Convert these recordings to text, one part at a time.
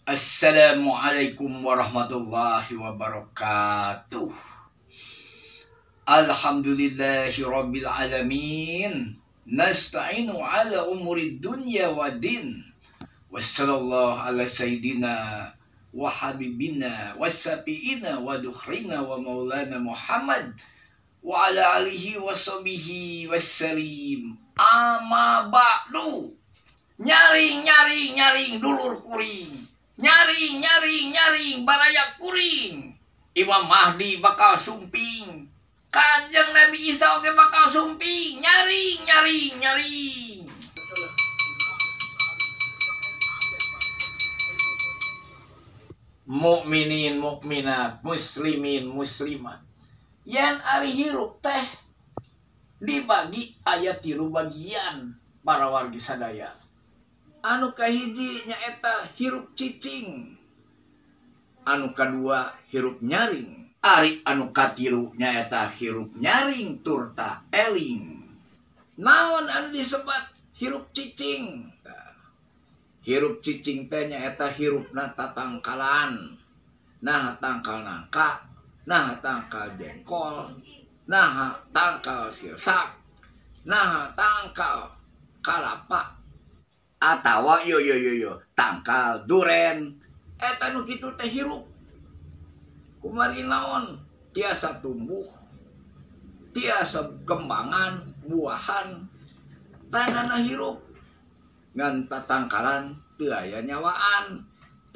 Assalamualaikum warahmatullahi wabarakatuh. Alhamdulillahi rabbil alamin. Nasta'inu ala umuri dunya wa din. Wassallallahu ala sayyidina wa habibina wa safiina wa dukhrina wa maulana Muhammad wa ala alihi wa sahbihi wassalim. Amma ba'du. Nyaring nyaring nyaring dulur kuring. Nyaring nyaring nyaring baraya kuring. Imam Mahdi bakal sumping. Kanjeng Nabi Isa oge bakal sumping. Nyaring nyaring nyaring. Mukminin mukminat, muslimin muslimat. Yen ari hirup teh dibagi aya 3 bagian para wargi sadaya. Anu kahiji nyaeta hirup cicing, anu kadua hirup nyaring, ari anu katilu nyaeta hirup nyaring turta eling. Naon anu disebat hirup cicing? Hirup cicing teh nyaeta hirupna tatangkalan. Nah tangkal nangka, nah tangkal jengkol, nah tangkal sirsak, nah tangkal kalapa, atawa yo yo yo yo tangkal duren. Eta nu kitu teh hirup. Kumari naon? Tiasa tumbuh, tiasa kembangan, buahan, tanana hirup. Ngan tatangkalan teu aya nyawaan,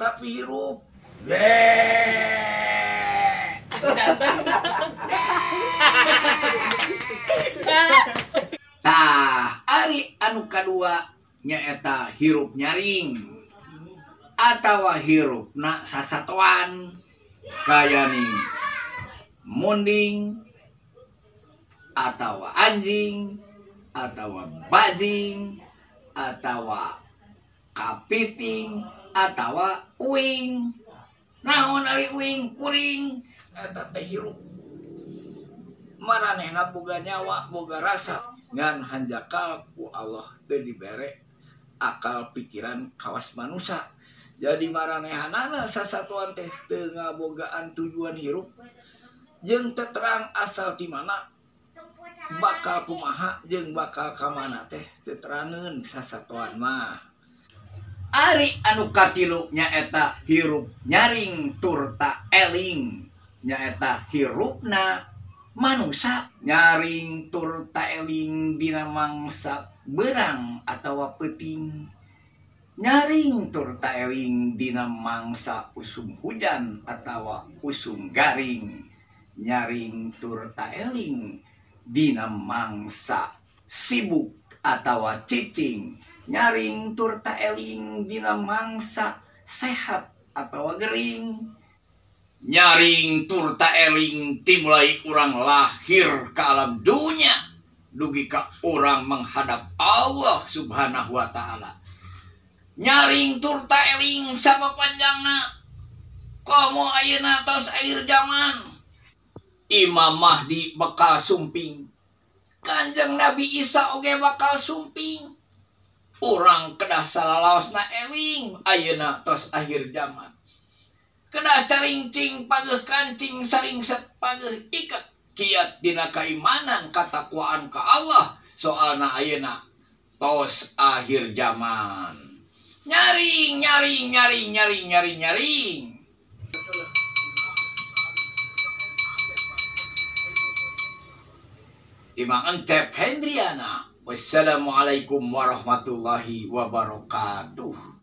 tapi hirup. Tah, ari anu kadua nyaeta hirup nyaring atawa hirupna sasatoan, kayaning munding atawa anjing atawa bajing atawa kapiting atawa uing. Naon ari uing? Kuring. Eta teh hirup. Maranehna boga nyawa, boga rasa, ngan hanjakal ku Allah teu dibere akal pikiran kawas manusia. Jadi maranehanana sasatuan teh teu ngabogaan tujuan hirup jeung teu terang asal ti mana, bakal kumaha jeung bakal ka mana teh teu terangeun sasatuan mah. Ari anu katilu nyaeta hirup nyaring turta eling, nyaeta hirupna manusa nyaring turta eling dina mangsa berang atawa peuting, nyaring turta eling dina mangsa usum hujan atawa usum garing, nyaring turta eling dina mangsa sibuk atawa cicing, nyaring turta eling dina mangsa sehat atawa gering, nyaring turta eling timulai urang lahir ke alam dunya dugi ka urang menghadap Allah Subhanahu wa taala. Nyaring turta eling sama panjangna komo ayeuna tos akhir zaman. Imam Mahdi bakal sumping, Kanjeng Nabi Isa oge bakal sumping. Urang kedah salalaosna eling ayeuna tos akhir zaman. Kedah caringcing pageuh kancing saringset pageuh iket kiat dina kaimanan katakwaan ka Allah, soalna ayeuna tos akhir zaman. Nyaring nyaring nyaring nyaring nyaring nyaring. Timang Encep Hendriana. Wassalamualaikum warahmatullahi wabarakatuh.